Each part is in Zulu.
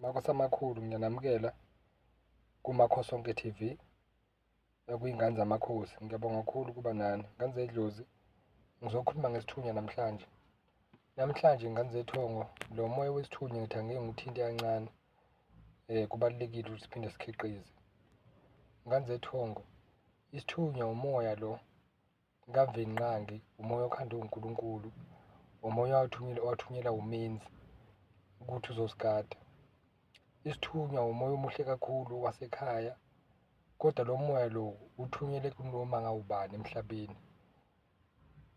Makhosi amakhulu, ngiyanamukela kuMakhosonke TV, okuyingane zamakhosi. Ngiyabonga kakhulu ukuba nani. Ngane zedlozi, ngizokhuluma ngesithunywa namhlanje. Namhlanje ngane zethongo, lo moya wesithunywa ngithi angike ngiwuthinte kancane. Kubalulekile ukuthi siphinde sikhiqize. Ngane zethongo, isithunywa umoya lo kaMvelinqangi, umoya okhandwe uNkulunkulu, umoya owathunyelwa uMenzi ukuthi uzosigada. Isithunywa umoya omuhle kakhulu wasekhaya, kodwa lo moya lo uthunyelwe kunoma ngawubani emhlabeni.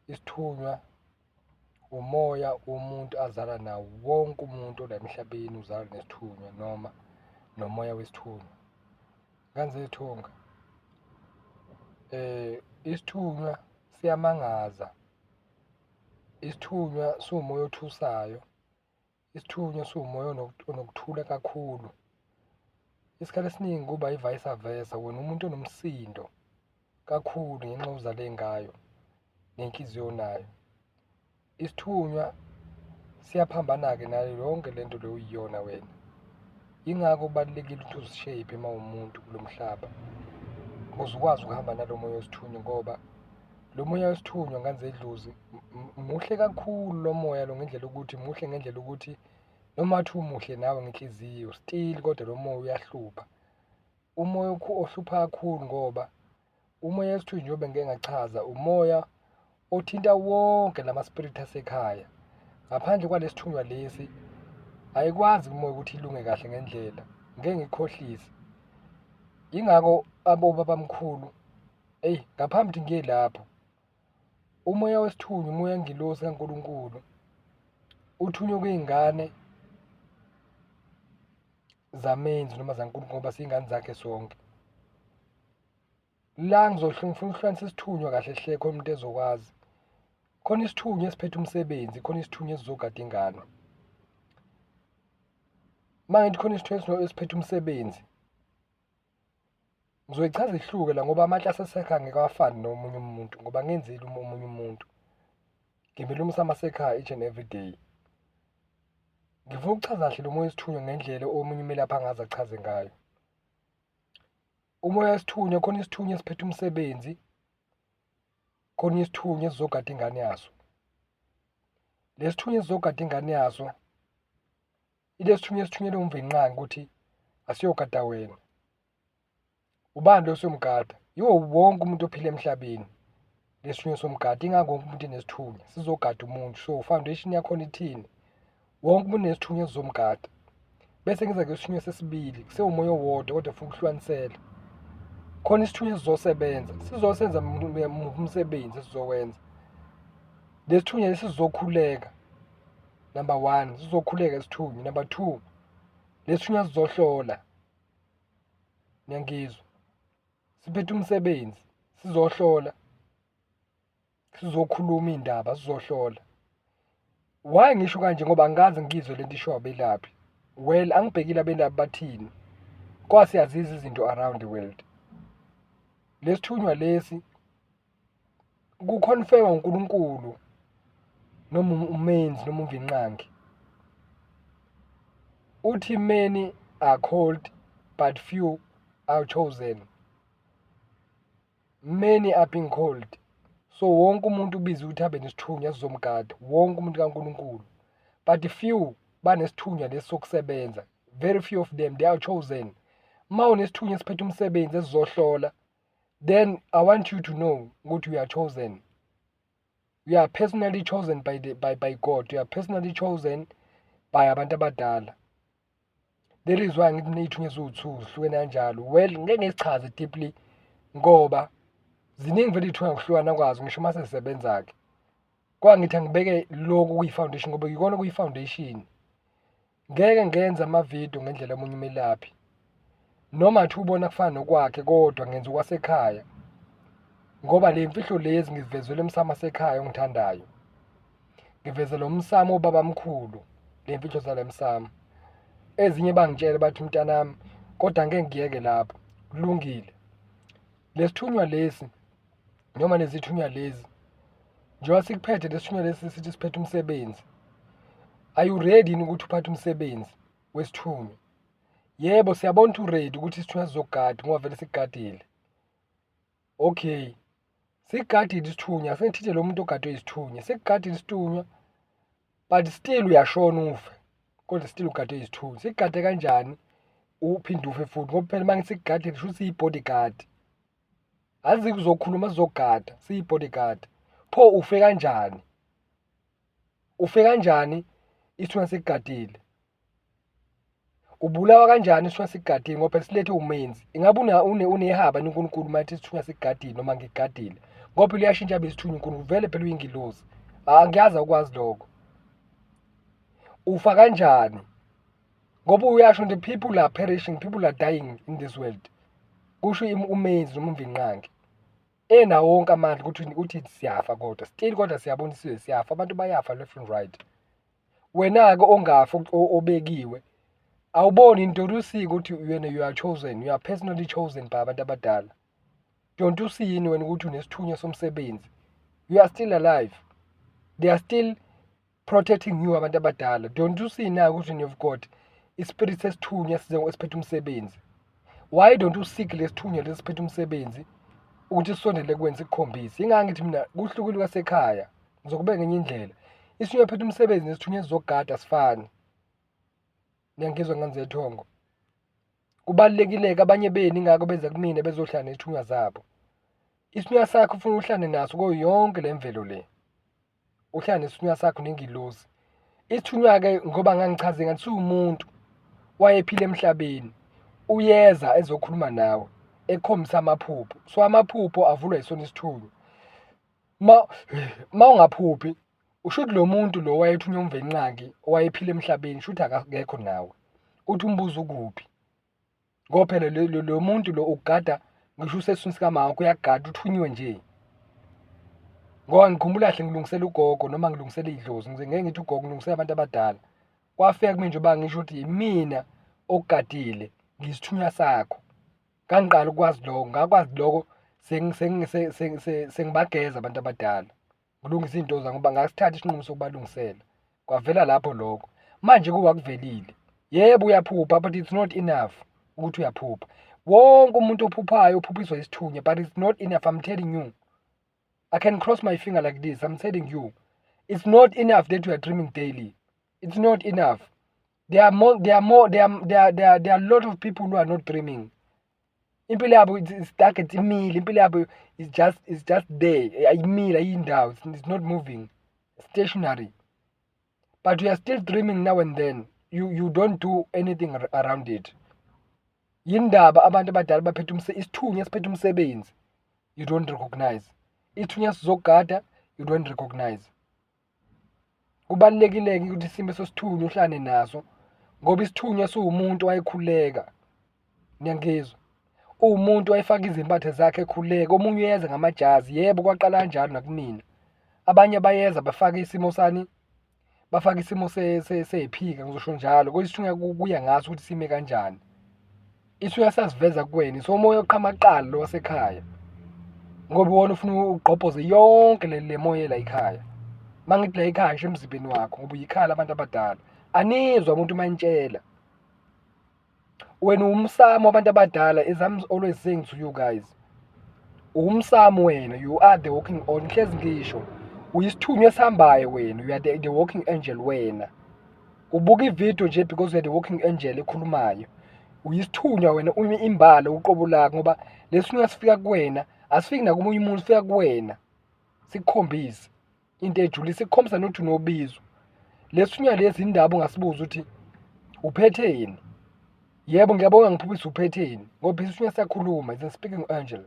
Isithunywa umoya womuntu azalwa nawo, wonke umuntu ola emhlabeni uzalwa nesithunywa noma nomoya wesithunywa. Ngane zethonga, isithunywa siyamangaza, isithunywa siwumoya othusayo, isithunywa siwumoya onokuthula kakhulu. Isikhathi esiningi kuba i-vice versa, wena umuntu onomsindo kakhulu ngenxa ozale ngayo nenhliziyo onayo. Isithunywa siyaphambana-ke nayo yonke lento le oyiyona wena. Yingakho kubalulekile ukuthi uzi-shape uma uwumuntu kulo mhlaba, ukuze ukwazi ukuhamba nalo moya wesithunywa, ngoba lo moya wesithunywa, ngane zedlozi, muhle kakhulu lo moya lo ngendlela yokuthi muhle, ngendlela yokuthi noma ngathi umuhle nawe ngenhliziyo, still kodwa lo moya uyahlupha. Umoya ohlupha kakhulu, ngoba umoya wesithunywa, njengoba ngike ngachaza, umoya othinta wonke lama-spirit asekhaya. Ngaphandle kwalesithunywa lesi, ayikwazi umoya ukuthi ilunge kahle ngendlela, ngeke ngikhohlise. Yingakho abobabamkhulu, eyi, ngaphambi ukuthi ngiye lapho, umoya wesithunywa, umoya wengilosi kaNkulunkulu, uthunywe kwiy'ngane zamenzi noma zaNkulunkulu, ngoba siyingane zakhe sonke. La ngifuna ukuhlukanisa isithunywa kahle hle, khona umuntu ezokwazi. Khona isithunywa esiphethe umsebenzi, khona isithunywa esizogada ingane. Uma ngithi khona isithunywa esiphethe umsebenzi, ngizoyichaza ihluke la, ngoba amaklasi asekhaya ngeke awafane nomunye umuntu, ngoba ngenzile omunye umuntu. Ngimele umsamo asekhaya each and every day. Ngifuna ukuchaza kahle lo moya wesithunywa ngendlela omunye umelaphi angaze achaze ngayo. Umoya wesithunywa, khona isithunywa esiphethe umsebenzi, khona isithunywa esizogada ingane yaso. Lesithunywa esizogada ingane yaso, ilesithunywa esithunyelwe uMvelinqangi ukuthi asiyogada wena. Ubani lo osiyomgada? Yiwo wonke umuntu ophila emhlabeni. Lesithunywa somgada, ingakho wonke umuntu enesithunywa, sizogada umuntu. So foundation yakhona ithini? Wonke umuntu unesithunywa esizomgada. Bese ngiza kwisithunywa sesibili, kusewumoya owodwa kodwa funa ukuhlukanisela. Khona isithunywa esizosebenza, sizosenza umsebenzi esizowenza. Lesithunywa lesi sizokhuleka. Number one, sizokhuleka isithunywa. Number two, lesithunywa sizohlola. Niyangizwa? Siphethe umsebenzi, sizohlola. Sizokhuluma iy'ndaba, sizohlola. Why ngisho kanje? Ngoba angikaze ngizwe lento ishiwo abelaphi. Well, angibhekile abelaphi bathini. Kwa siyazizwa izinto around the world. Lesithunywa lesi ku-confirm uNkulunkulu noma uMenzi noma uMvelinqangi. Uthi many are called but few are chosen. Many are being called. So wonke umuntu ubizwe ukuthi abe nesithunywa esizomgada, wonke umuntu kaNkulunkulu. But few banesithunywa lesi sokusebenza. Very few of them, they are chosen. Uma unesithunywa esiphethe umsebenzi esizohlola, then I want you to know ukuthi you are chosen. You are personally chosen by God. You are personally chosen by abantu abadala. That is why ngithi ney'thunywa eziwu-two zihlukene kanjalo. Well, ngeke ngisichaze deeply ngoba ziningi vele iy'thunywa ngokuhlukana kwazo, ngisho uma sezisebenza-ke. Kodwa ngithi angibeke lokhu kuyi-foundation, ngoba yikona kuyi-foundation. Ngeke ngenze amavidiyo ngendlela omunye umelaphi. Noma athi ubona kufana nokwakhe, kodwa ngenza okwasekhaya. Ngoba le mfihlo lezi ngizivezelwe emsamo asekhaya ongithandayo. Ngivezela umsamo obabamkhulu le mfihlo zale msamo. Ezinye bangitshela bathi mntanami, kodwa ngeke ngiyeke lapho. Kulungile. Lesithunywa lesi noma lezithunywa lezi, njengoba sikuphethe lesithunywa lesi sithi siphethe umsebenzi. Are you ready yini ukuthi uphathe umsebenzi wesithunywa? Yebo, siyabona ukuthi u-ready ukuthi isithunywa sizokugada ngoba vele sikugadile. Okay, sikugadile isithunywa, asengithinte lo muntu ogadwe isithunywa. Sikugadile isithunywa but still uyashona ufe, kodwa still ugadwe isithunywa. Sikugade kanjani uphinde ufe futhi? Ngoba phela uma ngithi sikugadile kusho ukuthi siyi-bodyguard. Azike uzokhuluma sizogada, siyi-bodyguard. Pho ufe kanjani? Ufe kanjani isithunywa sikugadile? Ubulawa kanjani isithunywa sikugadile ngoba phela silethe umenzi? Ingabe unehaba yini uNkulunkulu uma ethi isithunywa sikugadile noma ngikugadile? Ngoba phela uyashintsha abe isithunywa uNkulunkulu, vele phela uyingilozi. Angiyazi awukwazi lokho. Ufa kanjani? Ngoba uyasho nje people are perishing, people are dying in this world. Kusho umenzi noma uMvinqangi. Enawo wonke amandla ukuthi uthi siyafa kodwa still kodwa siyabona isizwe siyafa, abantu bayafa left and right. Wena-ke ongafi obekiwe awuboni into usike ukuthi wena you are chosen, you are personally chosen by abantu abadala. Don't you see yini wena ukuthi unesithunywa somsebenzi? You are still alive. They are still protecting you abantu abadala. Don't you see now ukuthi you've got ispirit sesithunywa esiphethe umsebenzi? Why don't you seek lesithunywa lesi siphethe umsebenzi ukuthi sisondele kuwena sikukhombise? Ingakho ngithi mina kuhlukile kwasekhaya. Ngizokubeka ngenye indlela. Isithunywa ephethe umsebenzi nesithunywa esizogada asifani. Niyangizwa ngane zethongo? Kubalulekile-ke abanye benu ingakho beza kumina bezohlala nezithunywa zabo. Isithunywa sakho ufuna uhlale naso kuyo yonke le mvelo le. Uhlale nesithunywa sakho nengilozi. Isithunywa-ke ngoba ngangichaze ngathi siwumuntu wayephila emhlabeni. Uyeza ezokhuluma nawe ekukhombisa amaphupho. So amaphupho avulwa yisona isithunywa. Ma ungaphuphi usho ukuthi lo muntu lo wayethunywa uMvelinqangi owayephila emhlabeni shuthi akekho nawe. Uthi umbuzo ukuphi? Ngoba phela lo muntu lo ugada ngisho usesiswini sikamama wakho uyagada uthunyiwe nje. Ngoba ngikhumbula kahle ngilungisela ugogo noma ngilungisela idlozi ngize ngeke ngithi ugogo ngilungisela abantu abadala. Kwafika kumina njengoba ngisho ukuthi imina okugadile ngiyisithunywa sakho. Ngangiqala ukwazi lokho, ngakwazi lokho sengibageza abantu abadala. Ngilungisa izinto zami ngoba ngasithatha isinqumo sokubalungisela. Kwavela lapho lokho. Manje kuba kuvelile. Yebo uyaphupha but it's not enough ukuthi uyaphupha. Wonke umuntu ophuphayo uphuphiswa isithunywa but it's not enough, I'm telling you. I can cross my finger like this, I'm telling you. It's not enough that you are dreaming daily. It's not enough. There are more, there are more, there are, there are, there are, there are a lot of people who are not dreaming. Impilo yabo is stuck, it's imile. Impilo yabo is just there. Ayimile, ayindawo. It's not moving. Stationary. But you are still dreaming now and then. You don't do anything around it. Yindaba abantu abadala baphethe isithunywa esiphethe umsebenzi. You don't recognize. Isithunywa sizogada, you don't recognize. Kubalulekile-ke ukuthi isimo sesithunywa uhlale naso ngoba isithunywa siwumuntu owayekhuleka. Niyangizwa? Uwumuntu wayefaka izimpahla zakhe ekhuleka, omunye uyeza ngamajazi. Yebo, kwaqala kanjalo nakumina. Abanye bayeza bafake isimo sani? Bafake isimo sephika ngizosho njalo. Kodwa isithunywa kuya ngaso ukuthi sime kanjani. Isithunywa siyaziveza kuwena, so umoya oqhamuka kuqala lo wasekhaya. Ngoba iwona ufuna ugqobhoze yonke le moya la ekhaya. Uma ngithi la ekhaya ngisho emzimbeni wakho ngoba uyikhaya labantu abadala. Anizwa umuntu uma enitshela. Wena uwumsamo wabantu abadala, as I'm always saying to you guys. Uwumsamo wena, you are the walking on. Ngihlezi ngisho, uyisithunywa esihambayo wena, you are the walking angel wena. Ubuka ividiyo nje because you are the walking angel ekhulumayo. Uyisithunywa wena, umi imbala uqobo lakho ngoba lesithunywa sifika kuwena, asifiki nakomunye umuntu, sifika kuwena. Sikukhombise into ejulile, sikukhombisa nokuthi unobizo. Lesithunywa lesi indaba ongasibuza ukuthi uphetheni. Yebo, ngiyabonga ngiphuphisa uphetheni ngoba isithunywa siyakhuluma, it's a speaking angel.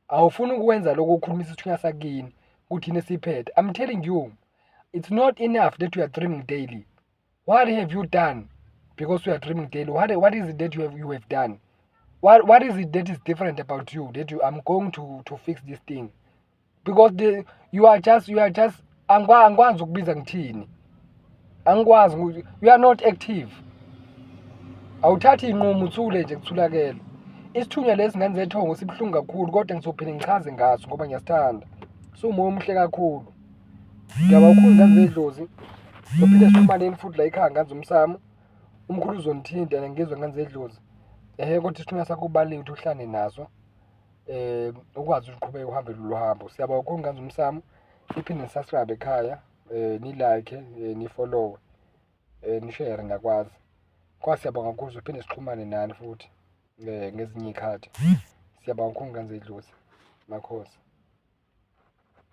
Awufuni ukwenza lokho ukukhulumisa isithunywa sakini ukuthi yini esiphethe. I'm telling you, it's not enough that you are dreaming daily. What have you done? Because you are dreaming daily. What is it that you have done? What is it that is different about you that you I'm going to fix this thing? Because you are just angikwazi ukubiza ngithini. Angikwazi, you are not active. Awuthathi inqumo, uthule nje kuthulakele. Isithunywa lesi ngane zethongo sibuhlungu kakhulu kodwa ngizophinde ngichaze ngaso ngoba ngiyasithanda. Siwumoya omuhle kakhulu. Ngiyabawukhulu ngane zedlozi. Sophinde sixhumaneni futhi la ekhaya ngane zomsamo. Umkhulu uzonithinta ngizwe ngane zedlozi. Ehhe, kodwa isithunywa sakho kubalulekile ukuthi uhlale naso ukwazi ukuthi uqhubeke uhambe lolu hambo. Siyabonga kakhulu ngane zomsamo, niphinde ni-subscribe ekhaya, ni-like, ni-follow-we, ni-share ngiyakwazi. Kwa siyabonga kakhulu, sizophinde sixhumane nani futhi ngezinye iy'khathi. Siyabonga kakhulu ngane zedlozi. Makhosi.